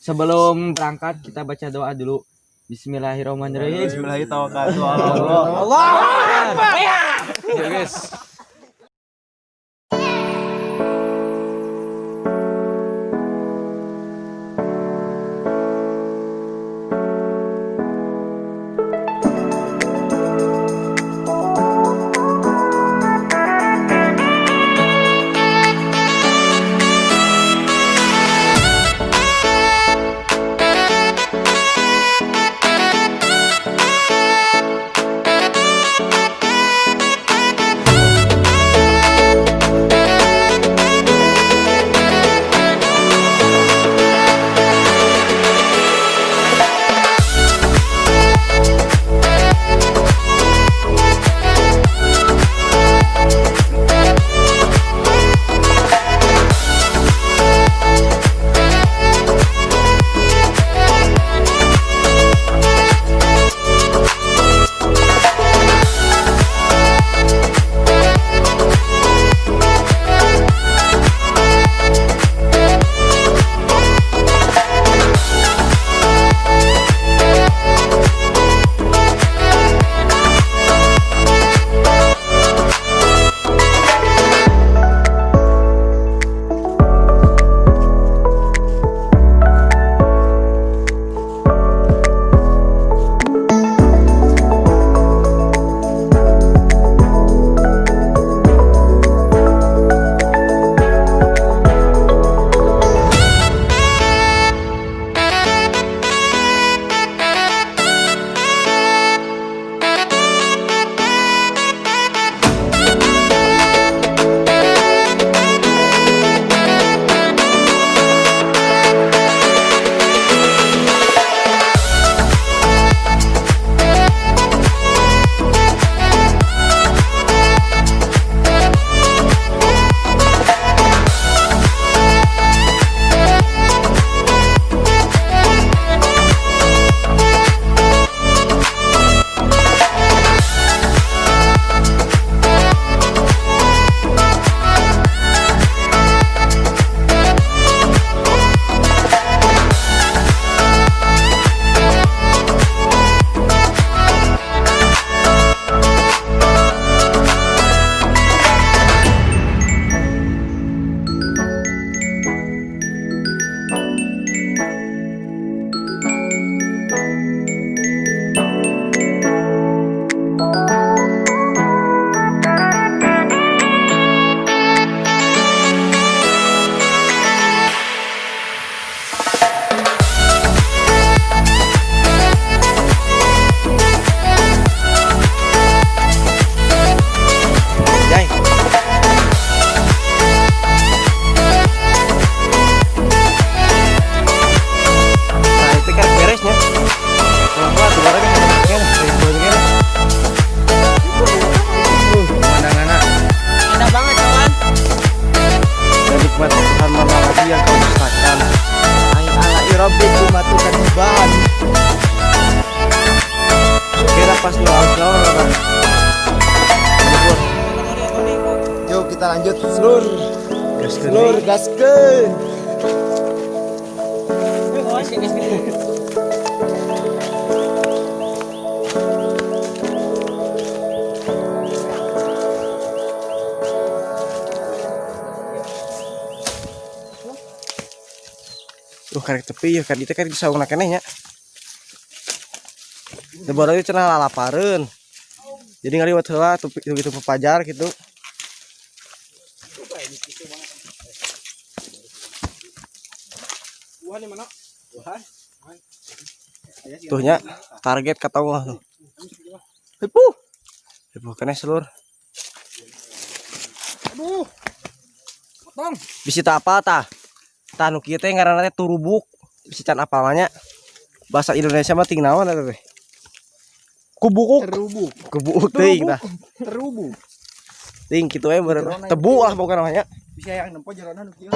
Sebelum berangkat kita baca doa dulu. Bismillahirrahmanirrahim. Bismillahirrahmanirrahim. Allah. Ya guys. Jai. Nah, itu kan beresnya. Kalau gua tuh barangnya kan. Pemandangannya Indah banget kawan. Dan nikmat Tuhan mana lagi yang kau dustakan. Aing ala irabikum kadiban. Kira pas nu aus naon apa? Yuk kita lanjut seluruh. Seluruh gaskeun. Karek tepi ya kan itu kan saungna keneh nya. Teu baru cenah lalapareun. Jadi ngaliwat heula tuh gitu pepajar gitu. Tuh nya target ka tonggoh tuh. Hipuh. Hipuh keneh seluruh. Aduh. Potong. Bisi teu apal tah. Tah nu kieu teh ngaranna teh turubuk. Bisi can apal mah nya. Bahasa Indonesia mah ting naon eta teh? Kubukuk. Terubuk. Kubukuk teuing tah. Terubuk. Ting kitu we meureun. Tebu lah pokokna mah nya. Bisa yang nempo jerona nu kieu.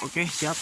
Oke, siap.